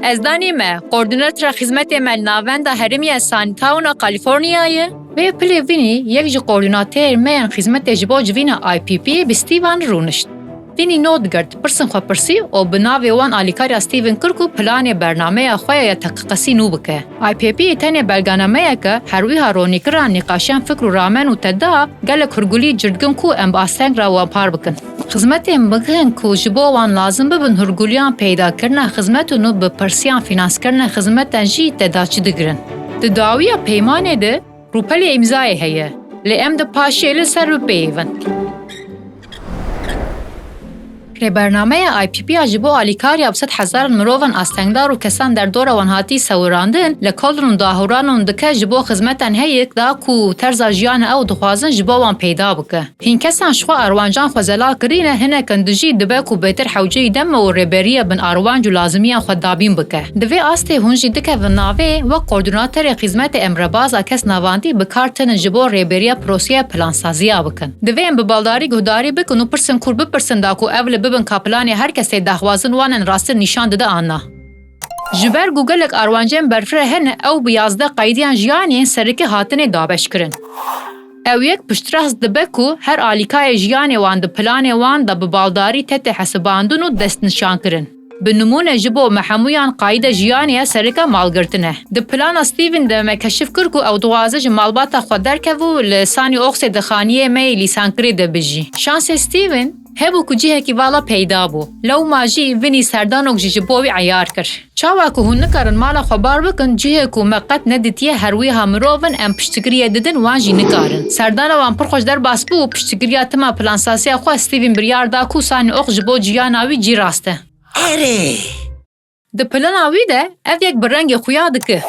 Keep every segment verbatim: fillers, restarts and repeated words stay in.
Ez Danî me, koordînatera xizmetê me li navenda herêmî ya Sunnytown a Californiayê. Vê pilê vînî yek ji koordînatorên me yên xizmetê ji bo civîna I P P bi Steven rûnişt. Vînî nod digirt, pirsên xwe pirsî û bi navê wan alîkariya Steven kir ku planê bernameya xwe ya teqeqesî nû bike. I P P tenê belgenameyek e, her wiha ronîkira nîqaşan fikr û ramen û te da gelek hûrgulî cirtgin ku em bi asteng re wan par bikin. Xizmetên bikin ku ji bo wan lazim bibin hûrguliyan peyda kirina xizmet û nû bi pirsiyan fînanskirina xizmetan jî te da çi digirin. Di dawiya peymanê de rûpelê îmzayê heye, lê em di paşê li ser bipeyivin. Rêbernameya I P P ya ji bo alîkariya bi sed hezaran mirovan astengdar û kesan derdora wan hatî sewirandin, li kolin û dahûran û dike ji bo xizmetan heyek da ku terza jiyana ew dixwazin ji bo wan peyda bike. Hîn kesan ji xwe arwancan xwe zelal kirîne, hinekin dijî dibe ku bêtir hewceyî deme û rêberiya bin arwanc û lazimiyan xwe dabîn bike. Di vê astê hûn jî dikevin navê, wek koordînatorê xizmetê em rebaza kes navandî bi kar tinin ji bo rêberiya proseya plansaziya bikin. Divê em bi baldarî guhdarî bikin û pirsên kûr bipirsin da ku ev li bibin ka planê her kesê daxwazin wan in rastin nîşan dide an na. Ji ber ku gelek arwancên berfireh hene, ew bi yazdeh qaydiyan jiyanê yên sereke hatine dabeşkirin. Ew yek piştrast dibe ku her alîkayê jiyanê wan di planê wan de bi baldarî tete hesibandin û destnîşankirin. Bi nimûne ji bo me hemûyan qayîda jiyanê ya sereke malgirtin e. Di plana Steven de me keşif kir ku ew dixwaze ji malbata xwe derkeve û li Sunny Oaks-ê di xaniyê me yê lîsankirî de bijî. Şansê Steven hebû ku cihekî vala peyda bû. Lewma jî Vinny serdanok jî ji bo wî eyar kir. Çawa ku hûn nikarin mala xwe bar bikin, cihê ku me qet nedîtiye, her wiha mirov in, em piştgiriyê didin, wan jî nikarin. Serdana wan pir xweş derbas bû û piştgiriya tima plansaziya xwe Steven biryar da ku Sunny Oaks ji bo jiyana wî cî rast e. Erê! Di plana wî de ev yek bi rengê xuya dike.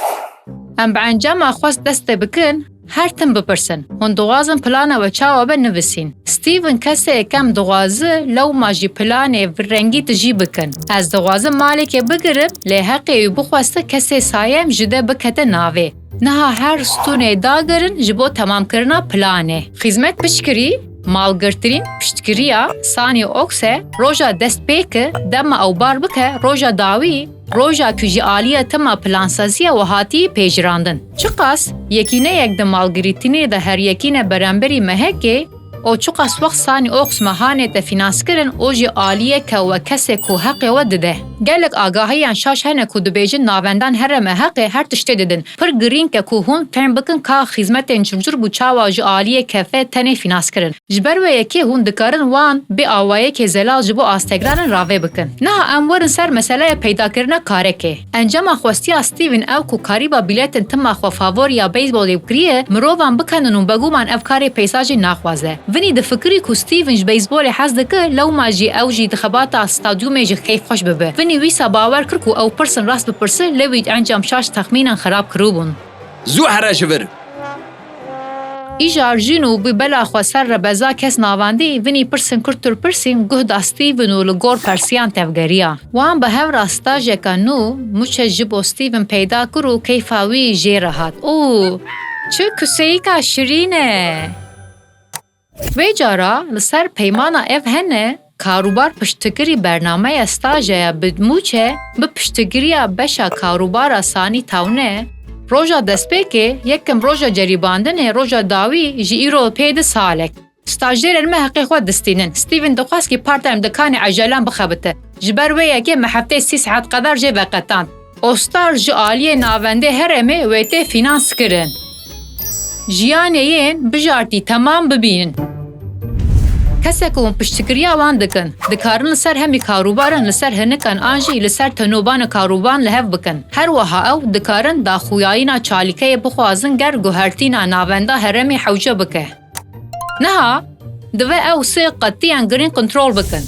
Em bi encama xwest dest pê bikin, her tim bipirsin. Hûn dixwazin plana we çawa be, nivisîn. Steven kesê yekem dixwaze, lewma jî planê vî rengî tijî bikin. Ez dixwazim malekê bigirim, lê heqê wî bixweste kesê sayem ji de bikete navê. Niha her stûnê dagirin ji bo temamkirina planê. Xizmet piştgirî, malgirtin, piştgiriya, Sunny Oaks e, roja destpêke, dema ew bar bike, roja dawî, roja ku ji aliyê tima plansaziya we hatî pejirandin. Çiqas yekîneyek di malgirtinê de her yekîne beramberî mehekê û çiqas wext Sunny Oaks mehanê te fînanskirin û ji aliyeke we kesê ku heqê we dide. Gelek agahiyan şaş hene ku dibêjin navendan hereme heqê her tiştê didin. Pir girîng e ku hûn fehm bikin ka xizmetên cûrcûr bû çawa ji aliyê kefe tenê fînanskirin. Ji ber wê yekê hûn dikarin wan bi awayekê zelal ji bo astegranên ravê bikin. Niha em werin ser meseleya peydakirina karekê. Encama xwestiya Steven ew ku karîba bîletên tima xwe favoriya beyzbolê kiriye, mirovan bikenin û beguman ev karê peysa jî naxwaze. Vinî difikirî ku Steven ji beyzbolê hez dike, lewma jî ew jî di xebata stadyumê ji keyfxweş bibe. Vinî wîsa bawer kir ku ew pirsên rast bipirse, lê wî encam şaş texmînan xerab kiribûn. Zû here ji vir! Îcar jîn û bi bela xwe ser re beza kes navandî, Vinî pirsên kurt û pirsîn guh da Steven û li gor persiyan tevgeriya. Wan bi hev re stajeka nû, mûçe ji bo Steven peyda kir û keyfa wî jê re hat. Û çi kuseyîka şirîn e! Vê cara li ser peymana ev hene, karûbar piştgirî bernameya stajeya bi mûçe bi piştgiriya beşa karûbara Sunnytown e. Roja destpêkê, yekem roja ceribandinê, roja dawî ji îro pê di salek. Stajyerên me heqê xwe distînin. Steven dixwest ku part-time di kanê ejelan bixebite. Ji ber wê yekê me hefteyê sî saet qedar jê veqetand. Ostar ji aliyê navendê herêmê wê tê fînanskirin. Jiyanê yên bijartî temam bibînin. Kesek hûn piştgiriya wan dikin, dikarin li ser hemî karûbaran, li ser hinikan an jî li ser tenûbana karûbaran li hev bikin. Her wiha ew dikarin daxuyayîna çalîkeyê bixwazin ger guhertîna navenda herêmê hewce bike. Niha, divê ew sê qetiyan girîng kontrol bikin.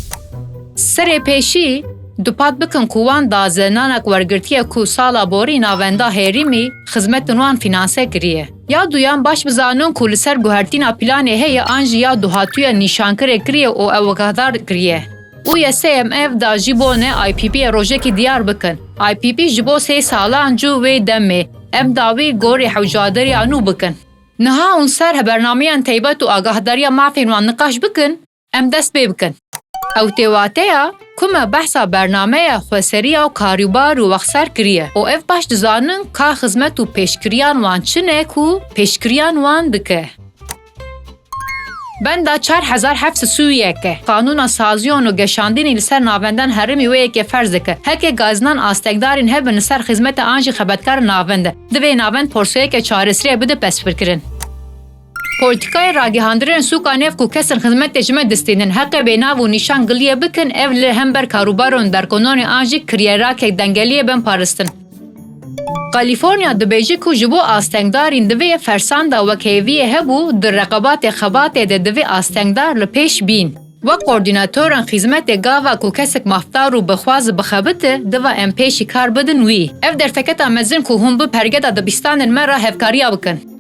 Serê pêşî, dupat bikin ku wan dazenanek wergirtiye ku sala borî navenda herêmî xizmetên wan fînanse kiriye. Ya duyan baş bizanin ku li ser guhertîna planê heye an jî ya duhatûya nîşankirê kiriye û ew agahdar kiriye. Û yesê em ev da jî bone I P P rojekî diyar bikin. I P P ji bo sê salan cû wê demê, em dawî gorî hewcadariya nû bikin. Niha hûn ser bernameyên taybet û agahdariya mafên wan niqaş bikin, em dest pê bikin. Ew tê wateya ku me behsa bernameya xweseriya û karûbar û wexser kiriye û ev baş dizanin ka xizmet û pêşkiriyan wan çi ne ku pêşkiriyan wan dike. Benda çar hezar heft sed û yek e. Qanûna saziyon û geşandinî li ser navendan herêmî wê yekê ferz dike. Heke gazinan astengdarîn hebin li ser xizmete an jî xebetkar navend e. Divê navend porsoyeke çaresirê bide pesbirkirin. Polîtîkayê ragihandinê sûka nêv ku kesên xizmetê ji me distînin, heqê bênav û nîşan giliyê bikin, ev li hember karûbarên derkononê an jî kiryêrakek dengeliyê bên parastin. Kalîforniya dibêje ku ji bo astengdarîn divê fersenda wekheviyê hebû, di reqebatê xebatê de divê astengdar li pêş bîn. Wek koordînatorên xizmetê gava ku kesek mafdar û bixwaze bixebite, diva em pêşî kar bidin wî. Ev derfeketa mezin ku hûn bi pergeda dibistanên me re hevkariya bikin.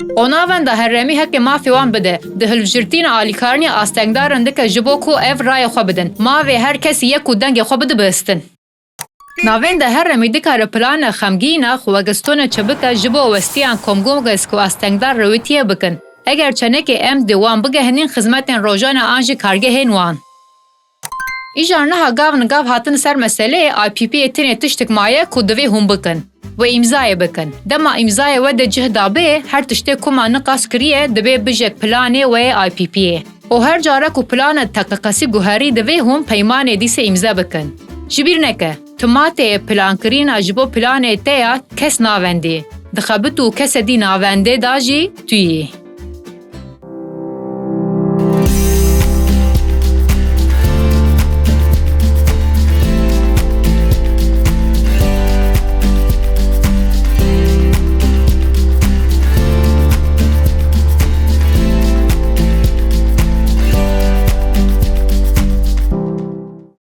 Û navenda herêmî heqê mafê wan bide. Di hilbijêrtîna alîkariyê astengdaran dike ji bo ku ev rayê xwe bidin. Mafê her kesî ye ku dengê xwe bide bihîstin. Navenda herêmî dikare plana xemgîna xwegistona çi bike ji bo westiyan komgomgez ku astengdar rewîtiyê bikin. Eger çenekê em dê wan bigehnîn xizmetên rojane an jî kargehên wan. Îcar niha gav nigav hatin ser meseleyê I P P yê tenê tiştek maye ku divê hûn bikin. Wê îmzayê bikin. Dema îmzayê we de cih dabe, her tiştê ku me niqas kiriye, dibê bijek planê we yê I P P yê. Û her care ku plana teqeqesî guherî, divê hûn peymanê dîsê îmze bikin. Ji bîr neke, tu mateyê plankirina ji bo planê te ya kes navendî. Dixebit û kesê dî navendê da jî tu yî.